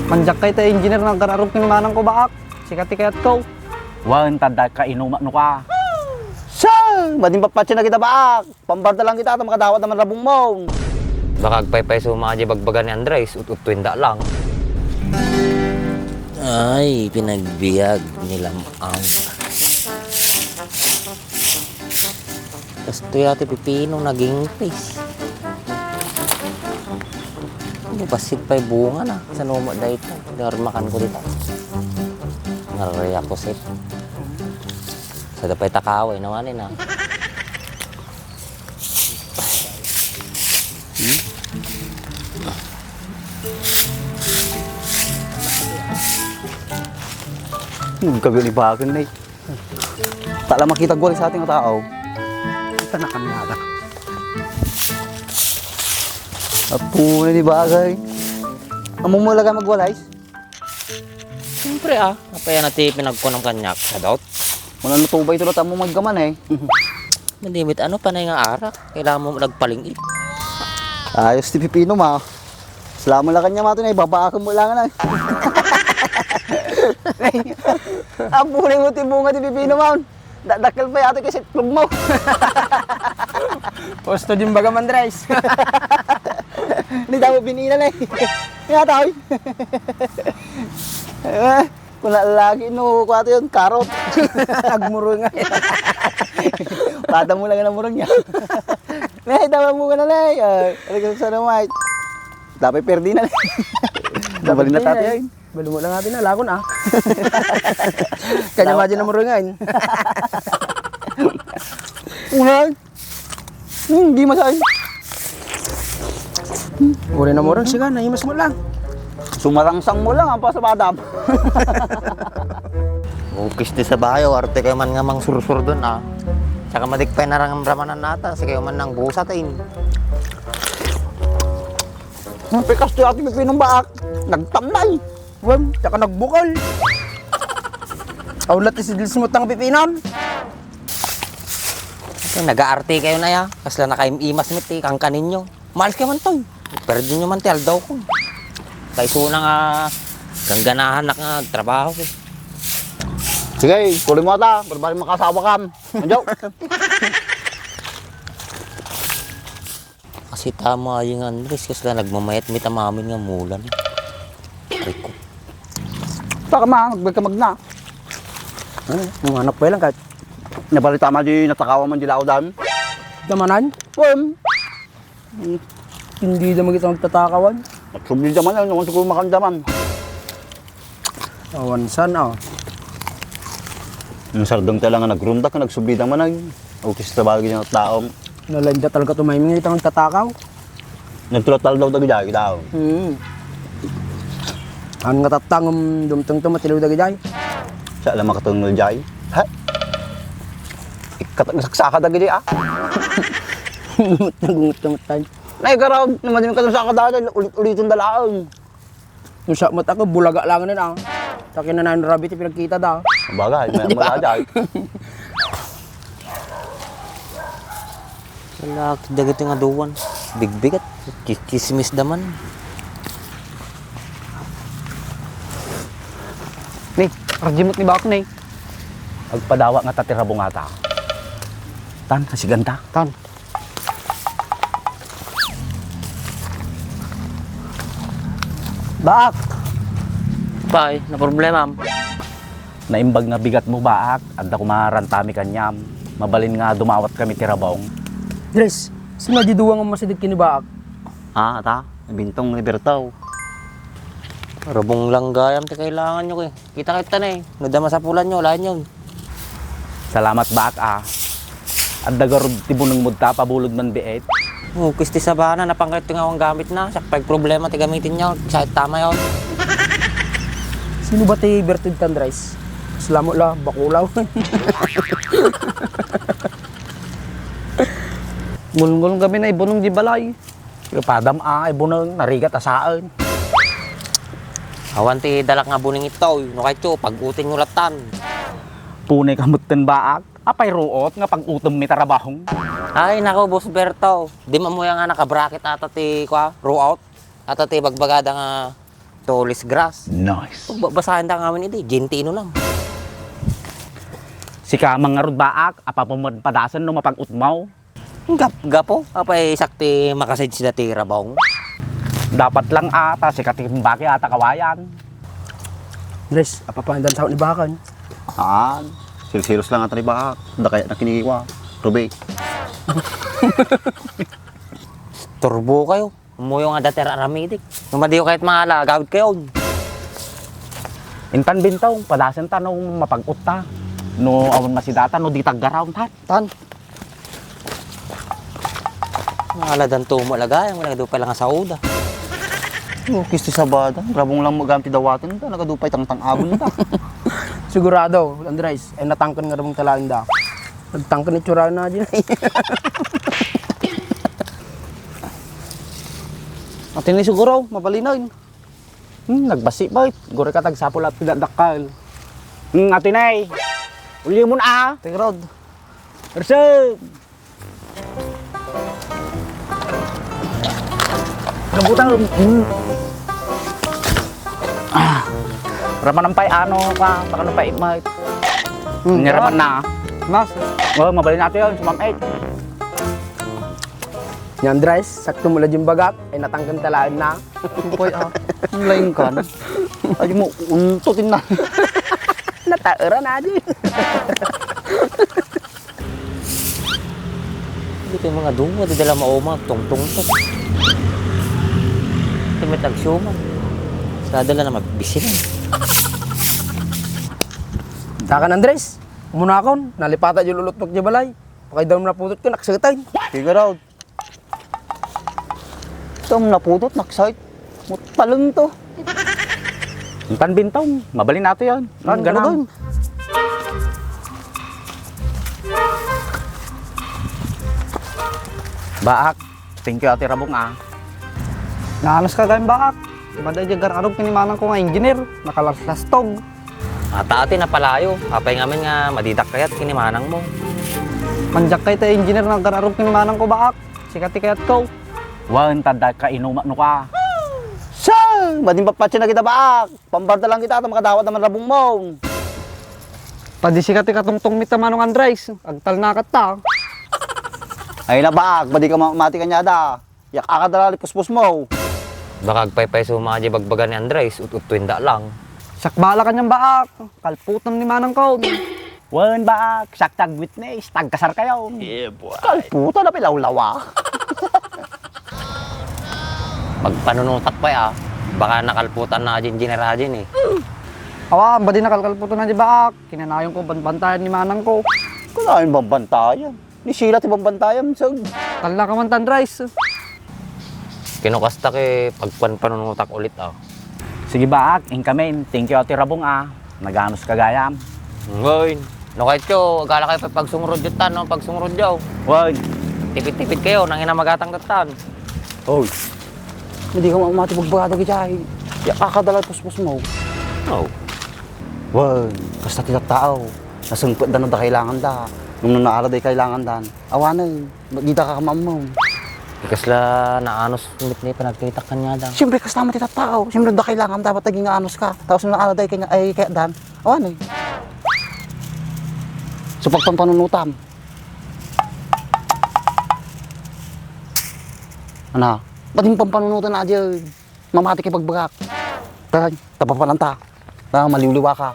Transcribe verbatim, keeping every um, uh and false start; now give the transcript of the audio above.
Mandiak kay ta engineer nga agkararog ti manangko, Baak. Sika ti kayatko. Wen, tanda ka inuma no ka. Siya! Madin papatsi na kita, Baak. Pambarda lang kita, ta makadawat naman rabong mo. Baka agpaypayso man diay bagbaga ni Andres, ut-uttuen da lang. Ay, pinagbiag ni Lam-ang. Kastoy a ti pipino, nagingpis. Ano, bassit pay bunga na. Saan mo dayta? Darmakan ko dita. Maria Jose. Sa dapay takaway, nawanin na. Hmm? Ang gabi ni Bakang na eh. Ta la makita agwali sa ating tao. Ita na kami nada. Apo na ni bagay. Amo mo laga magwalay? Siyempre, ah. Apay na ti pinagkunam kaniak, sadot? Wala na tubay ito na tamo maggaman eh. Madimit, ano pa na nga arak? Kailangan mo nagpaling-it. Ayos ti pipino, ma. Salamat lang kanya, mato na ibabaakan mo lang na. Ang bunay mo ti bunga ti pipino, ma. Da-, dakkel pa yata kasi itlog mo. Gusto din baga, Andres. Ni daw bininan eh. Nga tayo. Eh, kuna lagi no, kuha to yun, karot. Agmurungan. Pata mo lang ang murang niya. May dawa mo ka na, Nay. Ah, ano ka sa naman? Dapat perdi na, Nay. Dapat Nabalin na perdi na, tatay. Eh. Balumo lang natin na, lagon, ah. Kanya Salamat, madyan na ah. Murungan. Unay. Hmm, di masay. Uri na murang, siga, naimas mo lang. Sumarangsang mo lang, ang pasapadam. Ukis ti sabayo, arte kayo man nga mangsursur dun, ah. Saka madik pa'y naramramanan nata, sige man nang busa, tin. Pikas ti ati pipinong baak, nagtamnay. Wen, saka nagbukol. Aw, la ti sidlis mo tang pipinon. Ay, nagaarte kayo na ya. Kasla nakaim-imas met ti kangkaninyo. Malis kayo man toy. Perdi nyo man ti aldaw ko. Kay suna nga gangganahan nak nga agtrabaho ko. Sige, tuloy mo ata. Barbari makasawa kam. Andiyo. Kasi tama yung Andres, kasla nagmamayat met amin nga mulan. Rico. Taka ma, magbalik ka magna. Ano, yung anak pa lang kahit nabalita ma di natakawan man di laodan. Damanan? Wen. Hindi da magita magtatakawan. At subli damanan, naman siguro makandaman. Awan san, ah. Ang sardeng ta lang nga nagrumdak, nagsubli damanan. O, kis trabaho gid yung tao. Nalain da talaga tumaymi nga itang nagtatakaw. Nagtulatal daw dagiti tao. Hmm. Ang nga tattang, um, dumteng to, matiliw dagiti ay. Sa alam makatungol jay. Ha? Ikat-, saksaka dagiti, ah. Nagumot-umot tayo. Naigaraw, naman yung katong saka dahil, ulit-ulitin da laang. No siak met ako, bulaga lang nen, ah. Ta kinanayon rabi ti pinagkita da. Bagay, may Di ba? Mala dyan. Lalaki, dagiti nga duwan. Bigbigat. Kikismis da man. Ni, arjimot ni Bak, ni. Agpadawa nga ta ti rabong ata. Tan, kasiganta. Tan. Baak! Pay, naproblemam? Naimbag nga bigat mo, Baak. Adda kumarantami kaniam. Mabalin nga dumawat kami ti rabong. Dres, sino di duwa nga masideg ken ni Baak? Ah, ata? Bintong ni Bertaw. Rabong lang gayam ti kailangan nyo, eh. Kita-kita na, eh. No da masapulan nyo, lain yun. Salamat, Baak, ah. Adda garud ti buneng mo ta, pabulod man biit. Oh, kis ti sabana, napan kayo ti nga awan gamit na. Siak pay problema ti gamitin nyo. Sakit tama yun. Sino ba ti birthday tan, Dres? Salamo la, bakulaw. Ngulngul kami na ibunong di balay. Padam a, ay buneng, narigat a saen. Awan ti dalak nga buneng itoy, no kayto, pag-utin mo latan. Punay ka met ten baak, apay ruot nga pag-utem mi tarabahong. Ay, nako, Boss Berto, di mamuya nga nakabracket ata ti, kwa, ruot. Ata ti bagbagada nga Tallest grass. Nice. Pagbabasahan da ngamin idi, Gentino lang. Sika man ngarud, Baak, apay met padasen no mapag-utmaw? Gap-, gapo, apay sakti makasid sida ti rabong. Dapat lang ata, sika ti imbaki ata kawayan. Dres, apay pay dantaw ni Bakan. Saan? Silsilos lang ata ni Baak. Da kaya nakiniwa. Ruby. Turbo kayo. Umuyo nga dati aramidek. No madiyo kayat mangala, gawid kayon. Intan Bintong, padasen ta no mapag-utta. No awan masidata, no di taggaraw, tan. Tan. Mangala dan tumo lagay, ang wala dupay lang sa uda. Oh, kisti sabada, rabong lang magamit dawaten ta, nagadupa itangtang abon ta. Sigurado, Andres, ay natangken nga rabong talaen da. Nagtangken itsura na din. Ati ni siguro, mabalin na yun. Hmm, nagbasi ba? Guri ka tagsapul at pinadakkel. Hmm, ati na eh. Uli mo na ah. Ate Rod. Ersen! Gabutan. Hmm. Ah. Ramanan pay ano ka, pakano pay imay. Hmm, niraman na. Mas. Oh, mabalin natin yun, sumamit. Ni Andres, sakto mo la din bagak, ay natangken talaen na. Upay ah. Ang lain ka na. Ay mo, untot na. Nataera na din. Dagiti mga dunga, di da la mauma, tungtungto. Ti met agsiuman. Sada la na magbisinan. Dakan Andres, umunakon, nalipata di lulutpok di balay. Pakay daw naputot ko, nakseten. Figure out. Tom naputot, naksait. Muttalon to. Intan Bintong, mabalin nato yan. Tan, ganam. Baak, thank you, Ate Rabong, ah. Naanos ka gayam, Baak? Madi di agar-arog ken ni manang ko nga engineer, nakalaslastog. Ata ati napalayo, apay ngamin nga madidak kayat ken ni manang mo. Mandiak kayat ti engineer nga agar-arog ken ni manang ko, Baak. Sika ti kayat ko. Wen, tadda ka inuma no ka. Sa! Madin papatsi na kita, Baak. Pambarta lang kita, ta makadawat naman rabong mo. Padi sika ti katungtong mi ta manong Andres. Agtalnakat ta. Ay na, Baak, padi ka ma-, mati kanyada. Yak-aka da la ti puspos mo. Baka agpaypayso man di bagbaga ni Andres, ut-uttuenda lang. Siak bahala kanian, Baak. Kalputan ni manang ko. Wen, Baak, siak ti agwitness, tagkasar kayo. Yeah, boy. Kalputan na pilawlawa. Magpanunutak pay, ah. Baka nakalputan na di engineer din, eh. Awa, badi nakalkalputan na di, Baak. Kinanayon ko, banbantayan ni manang ko. Kanayon banbantayan? Ni Sheila ti bambantayan, sag. Talla ka man tan, Rice. Kinukasta ket pagpanpanunutak ulit, ah. Sige, Baak, inkamin. Thank you, Ate Rabong, ah. Naganos ka gayam. Ngoy, no kayatyo, agala kayo pay pagsungrod yun tan, no? Pagsungrod yun. Wen. Tipid-tipid kayo, nang inamagatang datan. Oy. Hindi ka mamati pagbagado kita, eh. Ya, akadala puspos mo. Oh. Wen, kasta ti tattao. Nasengpet da no da kailangan da. Nung nanaala da kailangan dan. Awanen, dita ka kamammong. Kasla naanos met ni panagkita kaniada. Siyempre, kasta man ti tattao. Siyempre, da kailangan dapat naging anos ka. Tapos nung naala da kay, ay, kaya dan. Awanen. So, pagpampanunutam. Ana, ba't yung pampanunutan na dyan? Mamati kay pagbagak. Kaya, tapapalan ta. Ah, maliwliwa ka.